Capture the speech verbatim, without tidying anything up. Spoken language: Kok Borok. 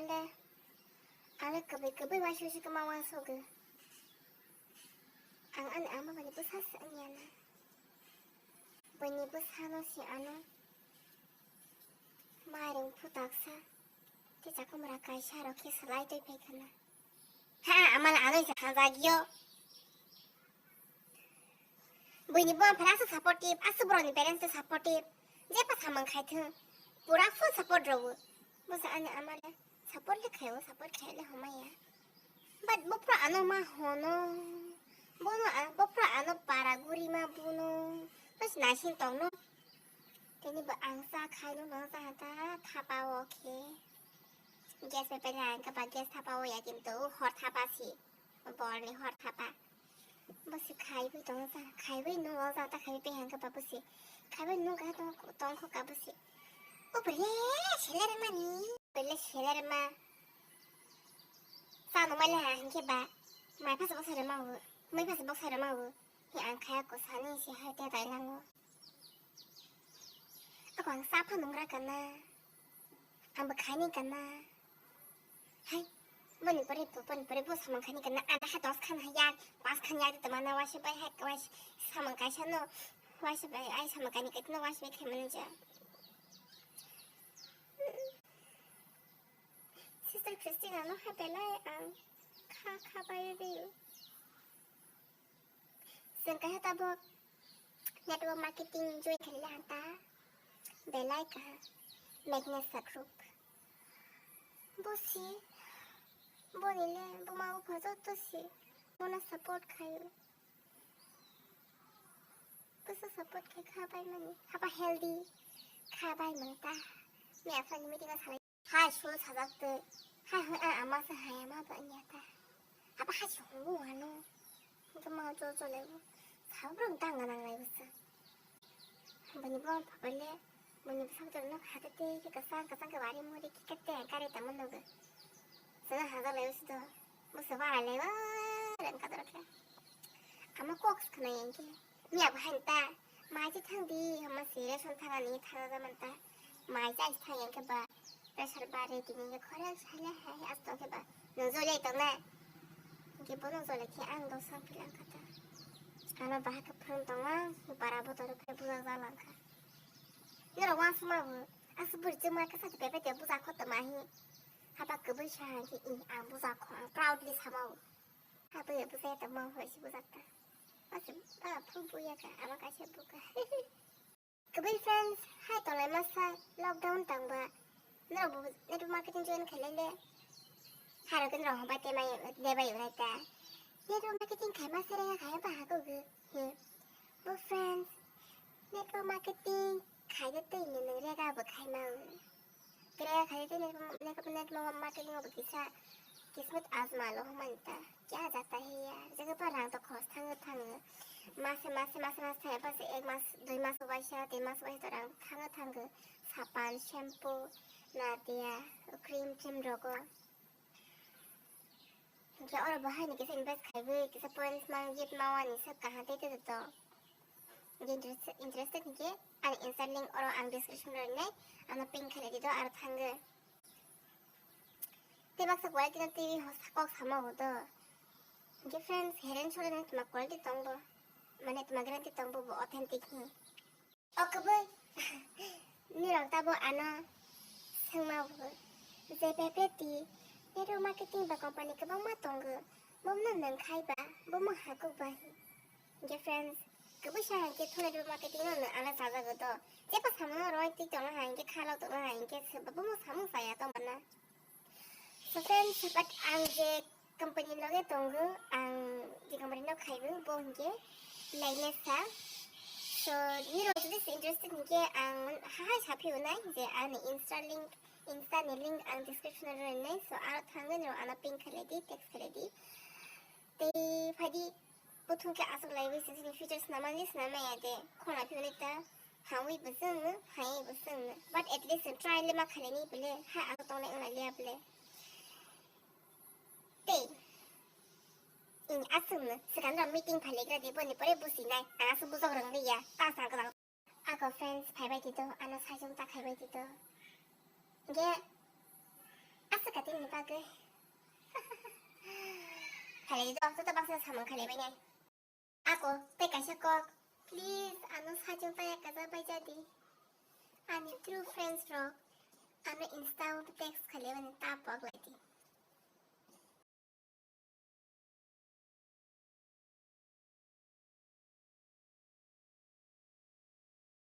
Le, ang le kwbwi kwbwi uansuk uansuk kwma uansukgo. Ang ani ama bini bwsa se wngya na. Bini bwsano se ano mairung phutaksa tei chakwmwra kaisa rok khe swlai twi phai khwna. Ha, amala ano se hamjagyo. Buini buma phara aswk supportive, aswk borokni parents tei supportive. Jepha samung khai thung, pura full support rwo. Bwsa ani ama le support le khaio, support khai le homaya. But bo phra ano ma hono, bono a-, bo phra ano para guri ma bono. Bas naising tongno. Tini bo ang sa khai no no sa ta thapa o khe. Gas pepe le ang khe ba gas thapa o ya kintu hor thapa si. Borni hor thapa. Bwswk khaiwi tongo sa, khaiwi nungo sa, ta khaiwi pehang khe ba bwswk. Khaiwi nung kha tong, tong kho ka bwswk. O bwrwi le seler mani. Bwrwi le seler ma. Sa nung mai le ha hinkhe ba. Mai phasa boksa rema o. Mai phasa boksa rema o. Hi ang khaya ko sani se hai te dai lango. Ako ang sa pha nung ra kana. Ang bo khaini kana. Hai, boni pore bo, boni pore bo samung khaini kana. Ada ha dos khan ha ya, pas khan ya, tama na wasi bai hai, wasi samung kaisa no, wasi bai, ai samung kaini kaisa no, wasi bai khaimani ja. Sister Christina no ha belai ang kha, kha bai ri. Chwng kaisa tabuk network marketing join khaina ang ta belai kaham Magnesa group. Bo si boni le buma bupha joto si bono support khaio. Bwsa support khai kha bai mani haba healthy kha bai mani ta. Ni aphani meeting o salai. Hai, solo sajak twi. Hai, hoi, a, ama se hai, ama ba nya ta. Apa hai, si hungu ano. Hingke ma jo jo lai. Sabro dang nang lai bwsa. Bani bo papa le. Bani bwsa to no khate te ke kasang kasang ke wari muri ke kete kare ta mon no ge. Sana haja lai bwsa to. Bwsa ba lai ba. Ren ka dor ke. Ama kok khna yang ke. Miya bo hain ta, mai se thang di, hama se ration thana ni thana da man ta. Mai se ais thang yang khe ba, pressure ba re tini ye khore sai le hai, as tong khe ba. Nung jole tong na. Ke bo nung jole khe ang do sang pilang kha ta. Ano ba ha khe phang tong ma, para bo toro khe buja ja lang kha. Noro wa sma bo, as bur je ma khe sa te pepe te buja kho to ma hi. Haba kwbui sa ha khe i ang buja kho, ang proudly sama bo. Haba ya buja ta ma ho si buja ta. Ase ba phu buya ka ama kaisa buka. Kwbui friends, hai tonglai masa lockdown tangba. Norok bo network marketing join khailai le. Haro khe norok hwnba temai debai wrai ta. Network marketing khai masa rega khai ba hago ge. He. Bo friends, network marketing khai de tei ni nang rega bo khai ma. Kre khai de ne, ne, ne, ma, ma, ma, ma, ma, kisa, kismat azma lo, man ta, kya jata hai yaar, jaga pa rang to khos thang thang, mase, mase, mase, mase, thang, pas ek mas, dui mas waisa, tin mas waisa to rang thang thang, sapan, shampoo, nadia, cream, cream rogo. Hingke oro bo hai ni kisa invest khaiwi kisa points mang gift ma wani sa kaham tei tei to. Hingke interest, interested hingke ani Insta link oro ang description o rinai, ano ping khailai di do aro thangwi. Tei baksa quality no tei ho sa kok sama bo do. Hingke friends, Head and Shoulder ni tma quality tong bo, mane tma guarantee tong bo, bo authentic hi. O kwbui, nirok tabo ano swngma bo je pepe ti network marketing ba company kwbangma tongo, bono nwng khai ba, bomo hakuk ba. Hingke friends, kwbui sa hingke thung network marketing no nwng ano chajago do. Jeba samung no roi twi tongna hai hingke khalok tongna hai hingke se bomo samung chaya tongmana. So friends, but ang je company loge tongo, ang je company no khaibo, bo hingke Lainesa. So, nirok jodi se interested hingke ang hai saphi unai je ani Insta link, Insta ni link ang description o rinai. So, aro thangwi nirok ano ping khailai di, text khailai di. Tei phaidi, Bo thung khe aswk laiwi se chini future swnamani swnam maya de. Khona phiuni ta hamwi bo chwngno, haiwi bo chwngno. But at least try le ma khailani bole, ha aswk tongnai wngna liya bole. Tei. Ini aswkno swkang rok meeting phailegra de boni pore businai. Ang aswk bujok rwng liya. Ta sa kwbang. Ako friends phaibai tito, ano saichung ta khaibai tito. Ge aswk kati Ini bagwi. Khalai di to, to baksa samung khalai bai nai. Ako, tei kaisa kok. Please, ano sajung taya kaja bai jadi. Ani true friends rok, ano Insta o text khalai bani ta pok lai di.